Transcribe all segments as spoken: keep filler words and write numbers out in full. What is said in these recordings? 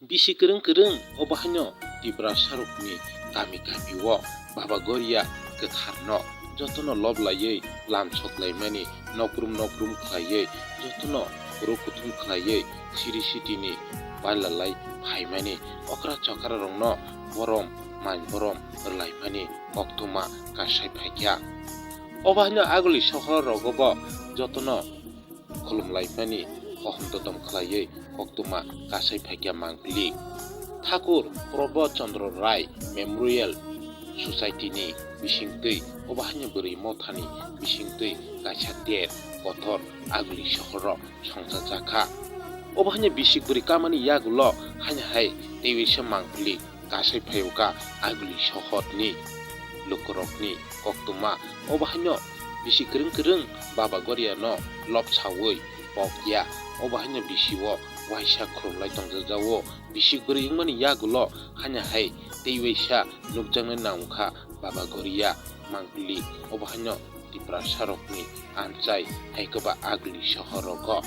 Bisi kwrwng kwrwng obo haino Tiprasarokni kami kami o Baba Goria kwtharno jotono lob laiwi lam sok laimani, nokrum nokrum khlaiwi jotono khoro kuthum khlaiwi siri sitini baila lai phaimani, okra chokra rokno borom mai borom rwlaimani koktwma kasai phaikha. Obo haino Aguli sohor rogo bo jotono khulumlaimani hohom dodom khlaiwi koktwma kasai phaikha Mangpili. Thakur Prabhat Chandra Rai Memorial Society ni bisingtwi obo haino bwrwi mothani bisingtwi kaisa der kotor Aguli sohoro songchajakha. Obo haino bisik bwrwi kamani yagulo haino hai teiwisa Mangpili kasai phaio kha Aguli sohorni lukurokni koktwma. Obo haino bisi kwrwng kwrwng Baba Goriano lobsawi pokya. Obo haino bisio waisa khulumlai tongjajao. Bisi kwrwi wngmani yagulo haino hai tei waisa nukjaknai nangkha Baba Goria Mangpili. Obo haino Tiprasarokni anchai hai khe ba Aguli sohorogo.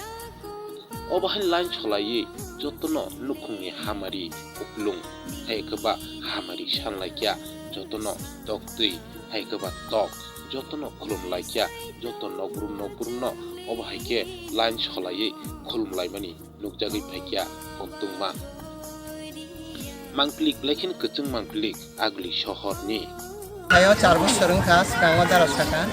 Obo hai line solaiwi jotono nukhungni hamari kuplung hai khe ba hamari sanlaikya, jotono toktwi hai khe ba tok, jotono khulumlaikya, joto nokrum nokrum no obo hai khe line solaiwi khulumlaimani nukjagwi phaikya koktwma. Mangpili belai kheno kwchwng Mangpili Aguli sohorni. Ayo char bosor wngkha, swkango dara saka.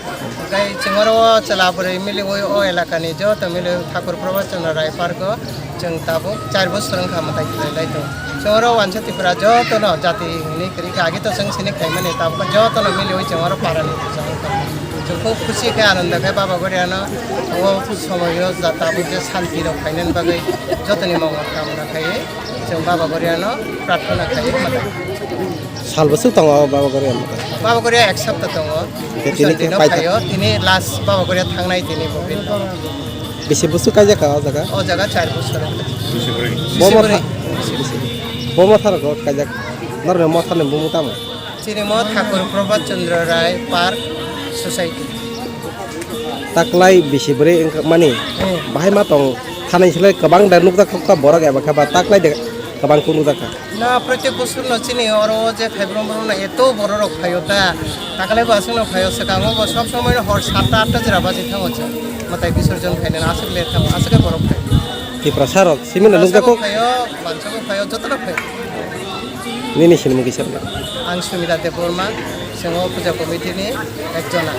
Tei chwng oro o chwla bwrwi miliwi o elakani joto miliwi Thakur Prabhat Chandra Rai Park o chwng tabuk char bosor wngkha mwtai khlai lai tongo. Chwng oro wansa Tripura jotono jati hinwi kwrwi kha, agi to chwng sini khaimani, tabuk jotono miliwi chwng oro parani puja wngkha. Chwng khub khusi khe, ananda khe Baba Goriano o somoyo ja tabuk je santi rok khainani bagwi jotoni mongol kamna khaiwi chwng Baba Goriano prarthana khaiwi mwtai. Sal bwswk tongo Baba Goria mwtai? Baba Goria ek sapta tongo. Hwnkhe tini Bwswk khe dino paikha? Phaio, tini last Baba Goria thangnai tini bo. Bisi bwswk kaijak kha o jaga? O jaga char bosor. Bo Bisi motha-, bwrwi. Bo motha rok kaijak. Norokni motha ni bumung tamo? Chini mo Thakur Prabhat Chandra Rai Park Society. Taklai bisi bwrwi wngkha mani. Hmm. Bahai ma tong thanai silai kwbang da nukjak kha borok eba khe ba taklai de kwbang kunu nukjak kha. Na, protek bosor no chini oro je Thaibrong borok no eto borok rok phaio ta. Taklai bo aswk no phaio, swkango bo sob somoi no hor satta atta jora baji thango chwng. Mwtai bisorjon khainani aswk le thango, aswk khe borok phai. Tiprasa rok simi no nukjak kho. Phaio, mansa bo phaio, joto no phaio. Nini sinimung kisa rwna? Ang Sumita Debbarma, chwng o puja committee ni ekjona.